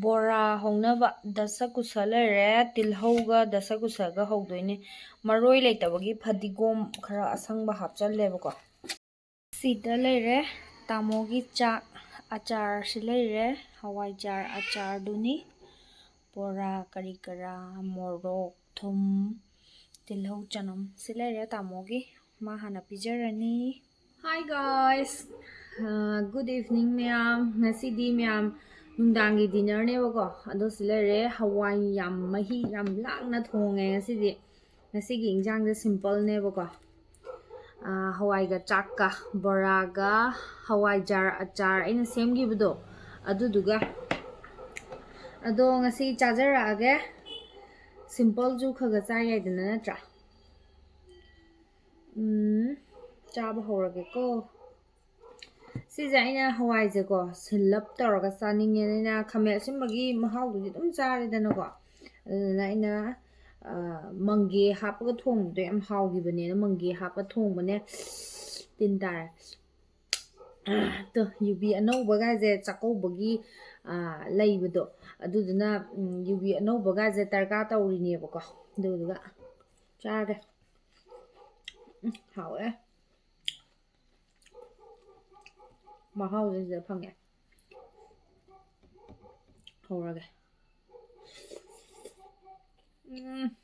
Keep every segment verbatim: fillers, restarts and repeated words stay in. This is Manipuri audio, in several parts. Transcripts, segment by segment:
ꯕꯣꯔꯥ ꯍꯧꯅꯕ ꯗꯁꯀꯨꯁ ꯂꯩꯔꯦ, ꯇꯤꯜꯍꯧꯒ ꯗꯁꯀꯨꯁꯒ ꯍꯧꯗꯣꯏꯅꯦ꯫ ꯃꯔꯣꯏ ꯂꯩꯇꯕꯒꯤ ꯐꯗꯤꯒꯣꯝ ꯈꯔ ꯑꯁꯪꯕ ꯍꯥꯞꯆꯜꯂꯦꯕꯀꯣ꯫ ꯁꯤꯗ ꯂꯩꯔꯦ ꯇꯥꯃꯣꯒꯤ ꯆꯥꯛ, ꯑꯆꯥꯔꯁꯤ ꯂꯩꯔꯦ, ꯍꯋꯥꯏꯖꯥꯔ ꯑꯆꯥꯔꯗꯨꯅꯤ, ꯕꯣꯔꯥ, ꯀꯔꯤ ꯀꯔꯥ, ꯃꯣꯔꯣꯛ, ꯊꯨꯝ, ꯇꯤꯜꯍꯧ, ꯆꯅꯝ꯫ ꯁꯤ ꯂꯩꯔꯦ ꯇꯥꯃꯣꯒꯤ, ꯃꯥ ꯍꯥꯟꯅ ꯄꯤꯖꯔꯅꯤ꯫ Hi guys, good evening ꯃꯌꯥꯝ꯫ ꯉꯁꯤꯗꯤ ꯃꯌꯥꯝ ꯅꯨꯡꯗꯥꯡꯒꯤ dinnerꯅꯦꯕꯀꯣ꯫ ꯑꯗꯣ ꯁꯤ ꯂꯩꯔꯦ, ꯍꯋꯥꯏ ꯌꯥꯝ ꯃꯍꯤ ꯌꯥꯝ ꯂꯥꯡꯅ ꯊꯣꯡꯉꯦ ꯉꯁꯤꯗꯤ꯫ ꯉꯁꯤꯒꯤ ꯏꯟꯖꯥꯡꯁꯦ simpleꯅꯦꯕꯀꯣ꯫ ꯍꯋꯥꯏꯒ ꯆꯥꯛꯀ ꯕꯣꯔꯥꯒ ꯍꯋꯥꯏꯖꯥꯔ ꯑꯆꯥꯔ ꯑꯩꯅ ꯁꯦꯝꯈꯤꯕꯗꯣ ꯑꯗꯨꯗꯨꯒ꯫ ꯑꯗꯣ ꯉꯁꯤ ꯆꯥꯖꯔꯛꯑꯒꯦ꯫ Simpleꯁꯨ ꯈꯔ ꯈꯔ ꯆꯥ ꯌꯥꯏꯗꯅ, ꯅꯠꯇ꯭ꯔꯥ? ꯎꯝ, ꯆꯥꯕ ꯍꯧꯔꯒꯦꯀꯣ꯫ ꯁꯤꯁꯦ ꯑꯩꯅ ꯍꯋꯥꯏꯁꯦꯀꯣ ꯁꯤꯜꯂꯞ ꯇꯧꯔꯒ ꯆꯥꯅꯤꯡꯉꯦꯅ, ꯑꯩꯅ ꯈꯥꯃꯦꯟ ꯑꯁꯤꯟꯕꯒꯤ ꯃꯍꯥꯎꯗꯨꯗꯤ ꯑꯗꯨꯝ ꯆꯥꯔꯦꯗꯅꯀꯣ꯫ ꯑꯗꯨꯗꯨꯅ ꯑꯩꯅ ꯃꯪꯒꯦ ꯍꯥꯞꯄꯒ ꯊꯣꯡꯕꯗꯣ ꯌꯥꯝ ꯍꯥꯎꯈꯤꯕꯅꯦꯅ ꯃꯪꯒꯦ ꯍꯥꯞꯄ ꯊꯣꯡꯕꯅꯦ꯫ ꯇꯤꯟ ꯇꯥꯔꯦ꯫ ꯇꯣ, ꯌꯨꯕꯤ ꯑꯅꯧꯕꯒꯥꯏꯁꯦ ꯆꯥꯛꯀꯧꯕꯒꯤ ꯂꯩꯕꯗꯣ, ꯑꯗꯨꯗꯨꯅ ꯌꯨꯕꯤ ꯑꯅꯧꯕꯒꯥꯏꯁꯦ ꯗꯔꯀꯥꯔ ꯇꯧꯔꯤꯅꯦꯕꯀꯣ꯫ ꯑꯗꯨꯗꯨꯒ ꯆꯥꯒꯦ꯫ ꯎꯝ, ꯍꯥꯎꯋꯦ꯫ ꯃꯍꯥꯎꯁꯦ ꯁꯤꯗ ꯐꯪꯉꯦ꯫ ꯍꯧꯔꯒꯦ꯫ ꯎꯝ꯫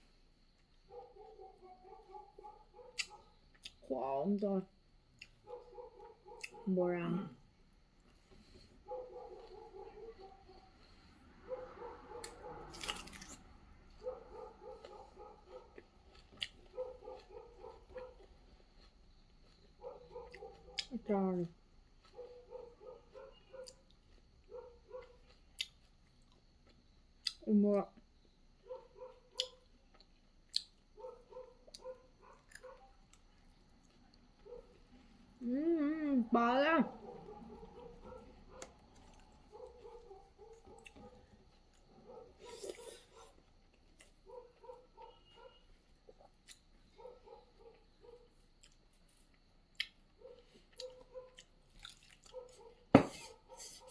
ꯈꯨꯍꯥꯎ ꯑꯃ ꯇꯧꯔꯦ꯫ ꯕꯣꯔꯥ꯫ ꯑꯆꯥꯔꯅꯦ꯫ ꯎ ꯃꯣꯔꯣꯛ꯫ ꯎꯝ, ꯄꯥꯜꯂꯦ꯫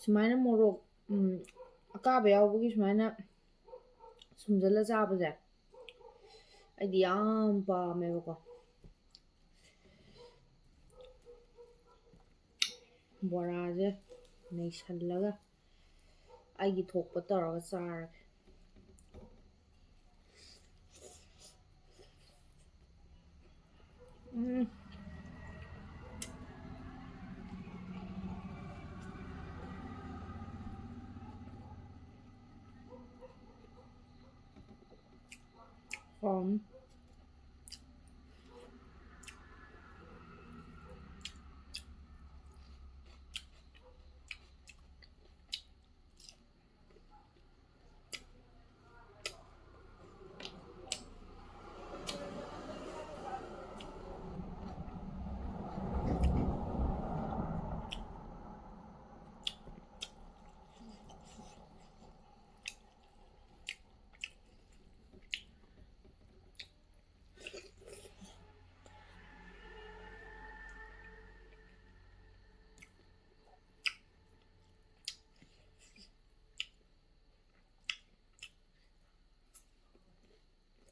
ꯁꯨꯃꯥꯏꯅ ꯃꯣꯔꯣꯛ, ꯎꯝ, ꯀꯥꯕ ꯌꯥꯎꯕꯒꯤ ꯁꯨꯃꯥꯏꯅ ꯁꯨꯝꯖꯜꯂ ꯆꯥꯕꯁꯦ ꯑꯩꯗꯤ ꯌꯥꯝ ꯄꯥꯝꯃꯦꯕꯀꯣ꯫ ꯕꯣꯔꯥꯁꯦ ꯅꯩꯁꯜꯂꯒ ꯑꯩꯒꯤ ꯊꯣꯛꯄ ꯇꯧꯔꯒ ꯆꯥꯔꯒꯦ꯫ ꯎꯝ꯫ ꯍꯥꯎꯅꯤ꯫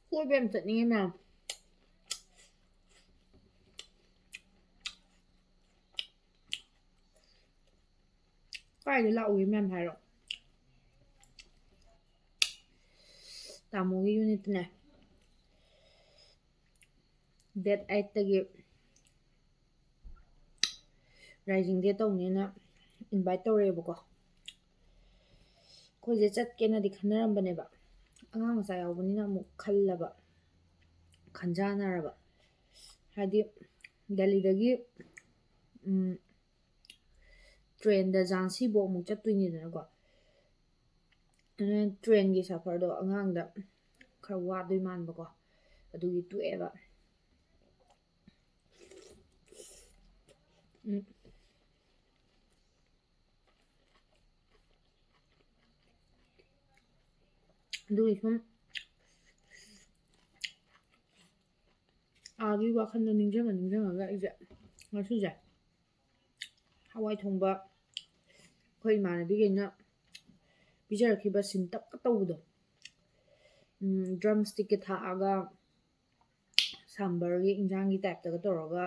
ꯀꯣꯏꯕ ꯌꯥꯝ ꯆꯠꯅꯤꯡꯉꯦ ꯃꯌꯥꯝ꯫ ꯀꯥꯏꯗ ꯂꯥꯛꯎꯒꯦ ꯃꯌꯥꯝ ꯍꯥꯏꯔꯣ? ꯇꯥꯃꯣꯒꯤ ꯌꯨꯅꯤꯠꯇꯅꯦ, date eight ꯇꯒꯤ rising day ꯇꯧꯅꯦꯅ invite ꯇꯧꯔꯛꯑꯦꯕꯀꯣ꯫ ꯑꯩꯈꯣꯏꯁꯦ ꯆꯠꯀꯦꯅꯗꯤ ꯈꯟꯅꯔꯝꯕꯅꯦꯕ, ꯑꯉꯥꯡ ꯃꯆꯥ ꯌꯥꯎꯕꯅꯤꯅ ꯑꯃꯨꯛ ꯈꯜꯂꯕ, ꯈꯟꯖꯥꯟꯅꯔꯕ꯫ ꯍꯥꯏꯗꯤ ꯗꯦꯜꯂꯤꯗꯒꯤ, ꯎꯝ, train ꯗ ꯖꯥꯟꯁꯤꯕꯨꯛ ꯑꯃꯨꯛ ꯆꯠꯇꯣꯏꯅꯤꯗꯅꯀꯣ꯫ ꯑꯗꯨꯅ train ꯒꯤ ꯁꯐꯔꯗꯣ ꯑꯉꯥꯡꯗ ꯈꯔ ꯋꯥꯗꯣꯏ ꯃꯥꯟꯕꯀꯣ, ꯑꯗꯨꯒꯤ ꯇꯣꯛꯑꯦꯕ꯫ ꯎꯝ꯫ ꯑꯗꯨꯒꯤ ꯁꯨꯝ ꯑꯥꯒꯤ ꯋꯥꯈꯜꯗ ꯅꯤꯡꯁꯤꯡꯉ ꯅꯤꯡꯁꯤꯡꯉꯒ ꯑꯩꯁꯦ ꯉꯁꯤꯁꯦ ꯍꯋꯥꯏ ꯊꯣꯡꯕ ꯑꯩꯈꯣꯏ ꯏꯃꯥꯟꯅꯕꯤꯈꯩꯅ ꯄꯤꯖꯔꯛꯈꯤꯕ ꯁꯤꯟꯇꯛꯀ ꯇꯧꯕꯗꯣ, ꯗ꯭ꯔꯝ ꯁ꯭ꯇꯤꯛꯀ ꯊꯥꯛꯑꯒ ꯁꯥꯝꯕꯔꯒꯤ ꯏꯟꯖꯥꯡꯒꯤ ꯇꯥꯏꯞꯇꯒ ꯇꯧꯔꯒ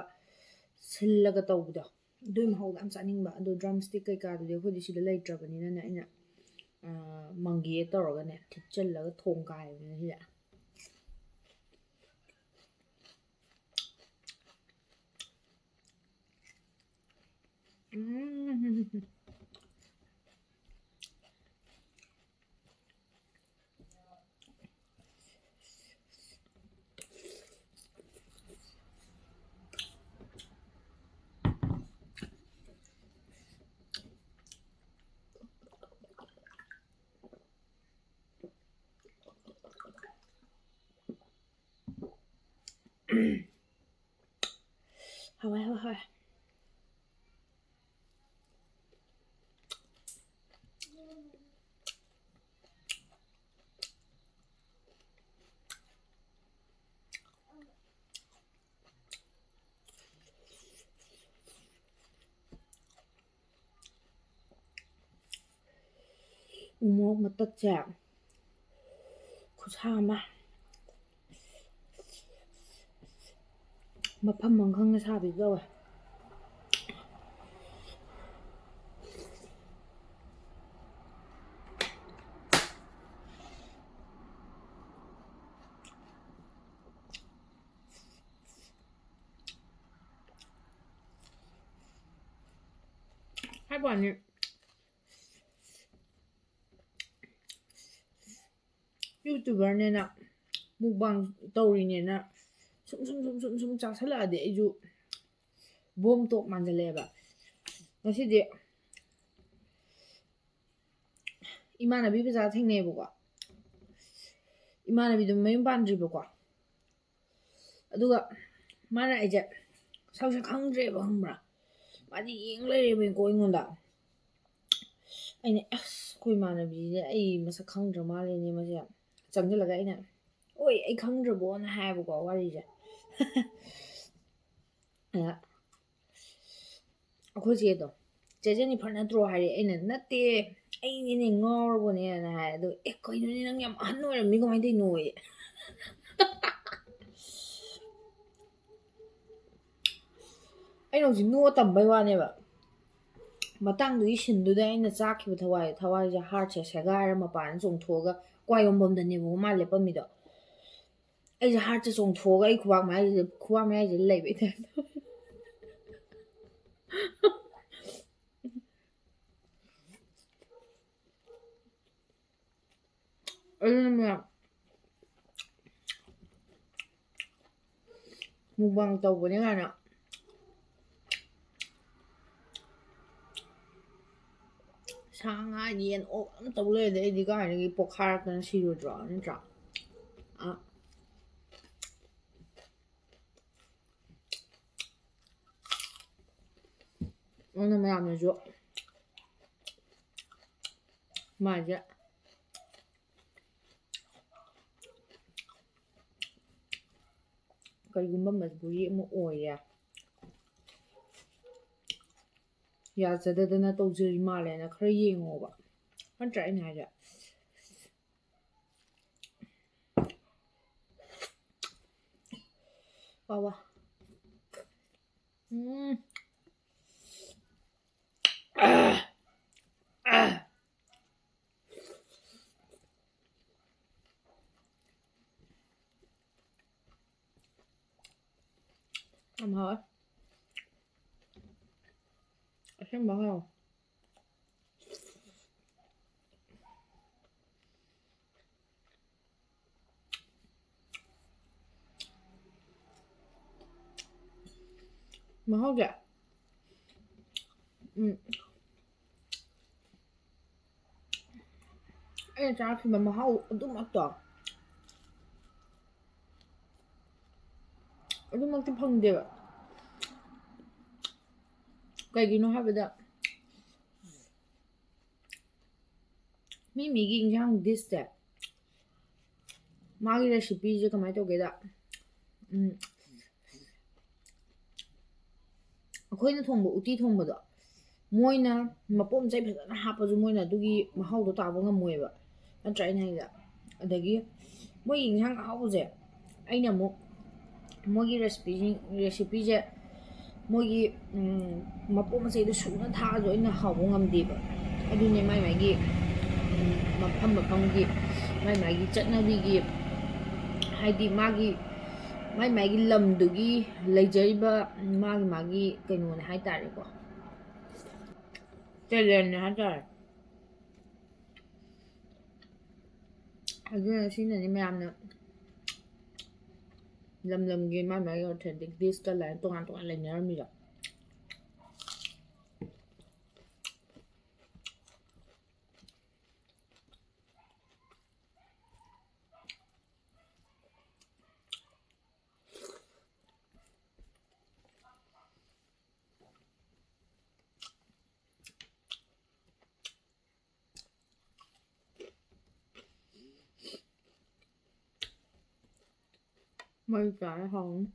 ꯁꯤꯜꯂꯒ ꯇꯧꯕꯗꯣ, ꯑꯗꯨꯒꯤ ꯃꯍꯥꯎꯗꯣ ꯌꯥꯝ ꯆꯥꯅꯤꯡꯕ꯫ ꯑꯗꯣ ꯗ꯭ꯔꯝ ꯁ꯭ꯇꯤꯛ ꯀꯩꯀꯥꯗꯨꯗꯤ ꯑꯩꯈꯣꯏꯗꯤ ꯁꯤꯗ ꯂꯩꯇ꯭ꯔꯕꯅꯤꯅꯅꯦ, ꯑꯩꯅ ꯃꯪꯒꯦ ꯇꯧꯔꯒꯅꯦ ꯊꯤꯠꯆꯜꯂꯒ ꯊꯣꯡ ꯀꯥꯏꯕꯅꯦ ꯁꯤꯁꯦ꯫ ꯎꯝ꯫ ꯍꯥꯎꯋꯦ, ꯍꯥꯎꯋꯦ, ꯍꯥꯎꯋꯦ꯫ ꯎ ꯃꯣꯔꯣꯛ ꯃꯇꯠꯁꯦ ꯈꯨꯠꯁꯥ ꯑꯃ꯫ ꯃꯐꯝ ꯑꯃ ꯈꯪꯅ ꯁꯥꯕꯤꯗꯨ ꯇꯧꯋꯦ꯫ ꯍꯥꯏꯕ ꯋꯥꯅꯤ, YouTuberꯅꯦꯅ, mukbang ꯇꯧꯔꯤꯅꯦꯅ ꯁꯨꯝ ꯁꯨꯝ ꯁꯨꯝ ꯁꯨꯝ ꯁꯨꯝ ꯆꯥꯁꯜꯂꯛꯑꯗꯤ ꯑꯩꯁꯨ ꯕꯣꯝ ꯇꯣꯛ ꯃꯥꯟꯖꯜꯂꯛꯑꯦꯕ꯫ ꯉꯁꯤꯗꯤ ꯏꯃꯥꯟꯅꯕꯤ ꯕꯖꯥꯔ ꯊꯦꯡꯅꯩꯌꯦꯕꯀꯣ꯫ ꯏꯃꯥꯟꯅꯕꯤꯗꯣ ꯃꯌꯨꯝ ꯄꯥꯟꯗ꯭ꯔꯤꯕꯀꯣ꯫ ꯑꯗꯨꯒ ꯃꯥꯅ ꯑꯩꯁꯦ ꯁꯛꯁꯦ ꯈꯪꯗ꯭ꯔꯦꯕ, ꯈꯪꯕ꯭ꯔꯥ? ꯃꯥꯗꯤ ꯌꯦꯡ ꯂꯩꯔꯦꯕꯀꯣ ꯑꯩꯉꯣꯟꯗ꯫ ꯑꯩꯅ, "ꯑꯁ, ꯑꯩꯈꯣꯏ ꯏꯃꯥꯟꯅꯕꯤꯁꯦ ꯑꯩ ꯃꯁꯛ ꯈꯪꯗ꯭ꯔ ꯃꯥꯜꯂꯦꯅꯦ ꯃꯁꯦ"꯫ ꯆꯪꯁꯤꯜꯂꯒ ꯑꯩꯅ, "ꯑꯣꯏ, ꯑꯩ ꯈꯪꯗ꯭ꯔꯕꯣꯅ" ꯍꯥꯏꯕꯀꯣ ꯋꯥꯔꯤꯁꯦ꯫ ꯑꯗ ꯑꯩꯈꯣꯏ ꯆꯦꯗꯣ, "ꯆꯦ ꯖꯦꯅꯤꯐꯔ ꯅꯠꯇ꯭ꯔꯣ?" ꯍꯥꯏꯔꯦ꯫ ꯑꯩꯅ, "ꯅꯠꯇꯦ, "ꯑꯩꯅꯤꯅꯦ ꯉꯥꯎꯔꯕꯅꯦꯅ" ꯍꯥꯏ꯫ ꯑꯗꯨꯒ "ꯑꯦ, ꯀꯩꯅꯣꯅꯦ, ꯅꯪ ꯌꯥꯝ ꯑꯍꯟ ꯑꯣꯏꯔꯝꯃꯤ, ꯀꯃꯥꯏꯅ ꯇꯧꯔꯤꯅꯣꯌꯦ?" ꯑꯩꯅ ꯍꯧꯖꯤꯛ ꯅꯣꯛꯑ ꯇꯝꯕꯩ ꯋꯥꯅꯦꯕ꯫ ꯃꯇꯥꯡꯗꯨꯒꯤ ꯁꯤꯟꯗꯨꯗ ꯑꯩꯅ ꯆꯥꯛꯈꯤꯕ ꯊꯋꯥꯏ, ꯊꯋꯥꯏꯁꯦ, ꯍꯥꯔꯠꯁꯦ ꯁꯦꯒꯥꯏꯔ ꯃꯄꯥꯟꯗ ꯆꯣꯡꯊꯣꯛꯑꯒ ꯀ꯭ꯋꯥꯏ ꯌꯣꯟꯐꯝꯗꯅꯦꯕꯀꯣ ꯃꯥ ꯂꯦꯞꯄꯝꯃꯤꯗꯣ꯫ ꯑꯩꯁꯦ ꯍꯥꯔꯠꯁꯦ ꯆꯣꯡꯊꯣꯛꯑꯒ ꯑꯩ ꯈꯨꯕꯥꯛ ꯃꯌꯥꯏꯁꯤꯗ, ꯈꯨꯕꯥꯛ ꯃꯌꯥꯏꯁꯤꯗ ꯂꯩꯕꯩ ꯇꯥꯏꯞꯇ꯫ ꯑꯗꯨꯅ ꯃꯌꯥꯝ ꯃꯨꯛꯕꯥꯡ ꯇꯧꯕꯅꯦ ꯀꯥꯏꯅ ꯁꯥ ꯉꯥ ꯌꯦꯟ ꯑꯣꯛ ꯑꯗꯨꯝ ꯇꯧ ꯂꯩꯔꯗꯤ ꯑꯩꯗꯤ ꯀꯥꯏꯗꯒꯤ ꯄꯣꯛꯈꯥꯏꯔꯛꯇꯅ ꯁꯤꯔꯣꯏꯗ꯭ꯔꯣ? ꯅꯠꯇ꯭ꯔꯥ? ꯑ꯫ ꯑꯗꯨꯅ ꯃꯌꯥꯝꯅꯁꯨ ꯃꯥꯁꯦ ꯀꯩꯒꯨꯝꯕ ꯃꯖꯕꯨꯔꯤ ꯑꯃ ꯑꯣꯏꯔꯦ, ꯌꯥꯖꯗꯗꯅ ꯇꯧꯖꯔꯤ ꯃꯥꯜꯂꯦꯅ ꯈꯔ ꯌꯦꯡꯉꯣꯕ꯫ ꯅꯠꯇ꯭ꯔꯥ ꯑꯩꯅ ꯍꯥꯏꯁꯦ? ꯋꯥ ꯋꯥ꯫ ꯎꯝ꯫ ꯌꯥꯝ ꯍꯥꯎꯋꯦ꯫ ꯑꯁꯦꯡꯕ ꯍꯥꯎꯋꯦ꯫ ꯃꯍꯥꯎꯁꯦ, ꯎꯝ, ꯑꯩꯅ ꯆꯥꯔꯛꯈꯤꯕ ꯃꯍꯥꯎ ꯑꯗꯨꯃꯛꯇꯣ, ꯑꯗꯨꯃꯛꯇꯤ ꯐꯪꯗꯦꯕ꯫ ꯀꯩꯒꯤꯅꯣ ꯍꯥꯏꯕꯗ, ꯃꯤ ꯃꯤꯒꯤ ꯏꯟꯖꯥꯡ ꯗꯤꯁꯁꯦ, ꯃꯥꯒꯤ ꯔꯦꯁꯤꯄꯤꯁꯦ ꯀꯃꯥꯏꯅ ꯇꯧꯒꯦꯗ, ꯎꯝ, ꯑꯩꯈꯣꯏꯅ ꯊꯣꯡꯕ ꯎꯇꯤ ꯊꯣꯡꯕꯗꯣ, ꯃꯣꯏꯅ ꯃꯄꯣꯠ ꯃꯆꯩ ꯐꯖꯅ ꯍꯥꯞꯄꯁꯨ ꯃꯣꯏꯅ ꯑꯗꯨꯒꯤ ꯃꯍꯥꯎꯗꯣ ꯇꯥꯕ ꯉꯝꯃꯣꯏꯕ, ꯅꯠꯇ꯭ꯔꯥ ꯑꯩꯅ ꯍꯥꯏꯁꯦ? ꯑꯗꯒꯤ ꯃꯣꯏꯒꯤ ꯏꯟꯁꯥꯡ ꯑꯍꯥꯎꯕꯁꯦ ꯑꯩꯅ ꯑꯃꯨꯛ ꯃꯣꯏꯒꯤ ꯔꯦꯁꯤꯄꯤꯁꯤꯡ ꯔꯦꯁꯤꯄꯤꯁꯦ ꯃꯣꯏꯒꯤ ꯎꯝ, ꯃꯄꯣꯠ ꯃꯆꯩꯗꯣ ꯁꯨꯅ ꯊꯥꯛꯑꯁꯨ ꯑꯩꯅ ꯍꯥꯎꯕ ꯉꯝꯗꯦꯕ꯫ ꯑꯗꯨꯅꯦ ꯃꯥꯏ ꯃꯥꯏꯒꯤ ꯎꯝ, ꯃꯐꯝ ꯃꯐꯝꯒꯤ ꯃꯥꯏ ꯃꯥꯏꯒꯤ ꯆꯠꯅꯕꯤꯒꯤ, ꯍꯥꯏꯗꯤ ꯃꯥꯒꯤ ꯃꯥꯏ ꯃꯥꯏꯒꯤ ꯂꯝꯗꯨꯒꯤ ꯂꯩꯖꯔꯤꯕ ꯃꯥꯒꯤ ꯃꯥꯒꯤ ꯀꯩꯅꯣꯅꯦ ꯍꯥꯏꯇꯥꯔꯦꯀꯣ, ꯇꯦꯂꯦꯟꯅꯦ ꯍꯥꯏꯇꯥꯔꯦ꯫ ꯑꯗꯨꯅ ꯁꯤꯅꯅꯤ ꯃꯌꯥꯝꯅ ꯂꯝ ꯂꯝꯒꯤ ꯃꯥꯏ ꯃꯥꯏꯒꯤ ꯑꯣꯊꯦꯟꯇꯤꯛ ꯗꯤꯁꯀ ꯂꯥꯏꯅ ꯇꯣꯉꯥꯟ ꯇꯣꯉꯥꯟ ꯂꯩꯅꯔꯝꯃꯤꯗꯣ꯫ ꯃꯩ ꯆꯥꯔꯦ ꯍꯥꯎꯅꯤ꯫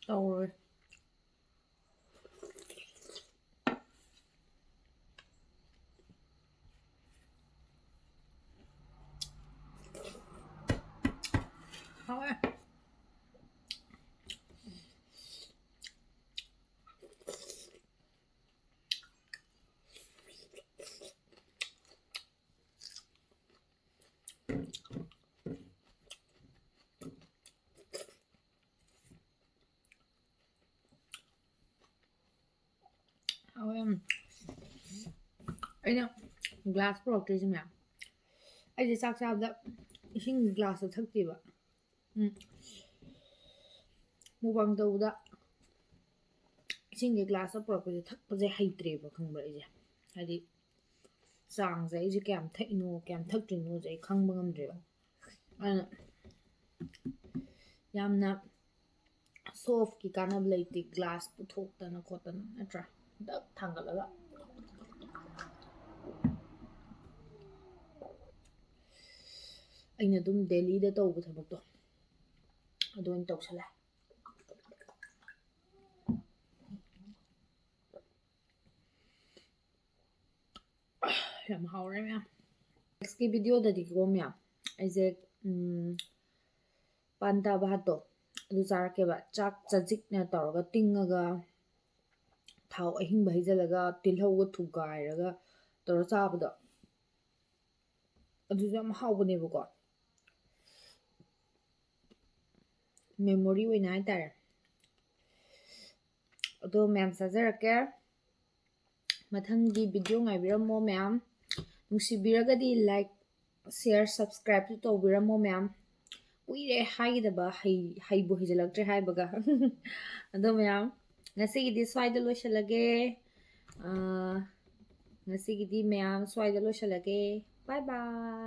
ꯇꯧꯔꯣꯏ꯫ ꯍꯥꯎꯋꯦ꯫ ꯍꯥꯎꯋꯦ ꯌꯥꯝ꯫ ꯑꯩꯅ ꯒ꯭ꯂꯥꯁ ꯄꯨꯔꯛꯇ꯭ꯔꯤꯁꯦ ꯃꯌꯥꯝ, ꯑꯩꯁꯦ ꯆꯥꯛ ꯆꯥꯕꯗ ꯏꯁꯤꯡ ꯒ꯭ꯂꯥꯁꯇ ꯊꯛꯇꯦꯕ꯫ ꯎꯝ꯫ ꯃꯨꯛꯕꯥꯡ ꯇꯧꯕꯗ ꯏꯁꯤꯡꯁꯦ ꯒ꯭ꯂꯥꯁꯇ ꯄꯨꯔꯛꯄꯁꯦ ꯊꯛꯄꯁꯦ ꯍꯩꯇ꯭ꯔꯦꯕ, ꯈꯪꯕ꯭ꯔꯥ? ꯑꯩꯁꯦ ꯍꯥꯏꯗꯤ ꯆꯥꯡꯁꯦ ꯑꯩꯁꯦ ꯀꯌꯥꯝ ꯊꯛꯏꯅꯣ ꯀꯌꯥꯝ ꯊꯛꯇ꯭ꯔꯤꯅꯣꯁꯦ ꯑꯩ ꯈꯪꯕ ꯉꯝꯗ꯭ꯔꯦꯕ꯫ ꯑꯗꯨꯅ ꯌꯥꯝꯅ ꯁꯣꯐꯀꯤ ꯀꯥꯟꯅꯕ ꯂꯩꯇꯦ, ꯒ꯭ꯂꯥꯁ ꯄꯨꯊꯣꯛꯇꯅ ꯈꯣꯠꯇꯅ, ꯅꯠꯇ꯭ꯔꯥ? ꯗꯛ ꯊꯥꯡꯒꯠꯂꯒ ꯑꯩꯅ ꯑꯗꯨꯝ ꯗꯦꯂꯤꯗ ꯇꯧꯕ ꯊꯕꯛꯇꯣ ꯑꯗꯨ ꯑꯣꯏꯅ ꯇꯧꯁꯜꯂꯦ꯫ ꯌꯥꯝ ꯍꯥꯎꯔꯦ ꯃꯌꯥꯝ꯫ ꯅꯦꯛꯁꯀꯤ ꯚꯤꯗꯤꯑꯣꯗꯗꯤꯀꯣ ꯃꯌꯥꯝ, ꯑꯩꯁꯦ ꯎꯝ, ꯄꯥꯟꯗꯥ ꯚꯥꯠꯇꯣ ꯑꯗꯨ ꯆꯥꯔꯛꯀꯦꯕ꯫ ꯆꯥꯛ ꯆꯖꯤꯛꯅ ꯇꯧꯔꯒ ꯇꯤꯡꯉꯒ ꯊꯥꯎ ꯑꯍꯤꯡꯕ ꯍꯩꯖꯤꯜꯂꯒ ꯇꯤꯜꯍꯧꯒ ꯊꯨꯒꯥꯏꯔꯒ ꯇꯧꯔ ꯆꯥꯕꯗꯣ, ꯑꯗꯨꯁꯨ ꯌꯥꯝ ꯍꯥꯎꯕꯅꯦꯕꯀꯣ, ꯃꯦꯃꯣꯔꯤ ꯑꯣꯏꯅ ꯍꯥꯏꯇꯥꯔꯦ꯫ ꯑꯗꯣ ꯃꯌꯥꯝ ꯆꯥꯖꯔꯛꯀꯦ꯫ ꯃꯊꯪꯒꯤ ꯚꯤꯗꯤꯑꯣ ꯉꯥꯏꯕꯤꯔꯝꯃꯣ ꯃꯌꯥꯝ꯫ ꯅꯨꯡꯁꯤꯕꯤꯔꯒꯗꯤ ꯂꯥꯏꯛ, ꯁꯤꯌꯔ, ꯁꯕꯁꯀ꯭ꯔꯥꯏꯕꯁꯨ ꯇꯧꯕꯤꯔꯝꯃꯣ ꯃꯌꯥꯝ꯫ ꯀꯨꯏꯔꯦ ꯍꯥꯏꯒꯗꯕ, ꯍꯩ-, ꯍꯩꯕꯨ ꯍꯩꯖꯤꯜꯂꯛꯇ꯭ꯔꯦ ꯍꯥꯏꯕꯒ꯫ ꯑꯗꯣ ꯃꯌꯥꯝ, ꯉꯁꯤꯒꯤꯗꯤ ꯁ꯭ꯋꯥꯏꯗ ꯂꯣꯏꯁꯤꯜꯂꯒꯦ꯫ ꯑꯥ, ꯉꯁꯤꯒꯤꯗꯤ ꯃꯌꯥꯝ ꯁ꯭ꯋꯥꯏꯗ ꯂꯣꯏꯁꯤꯜꯂꯒꯦ꯫ ꯕꯥꯏ ꯕꯥꯏ꯫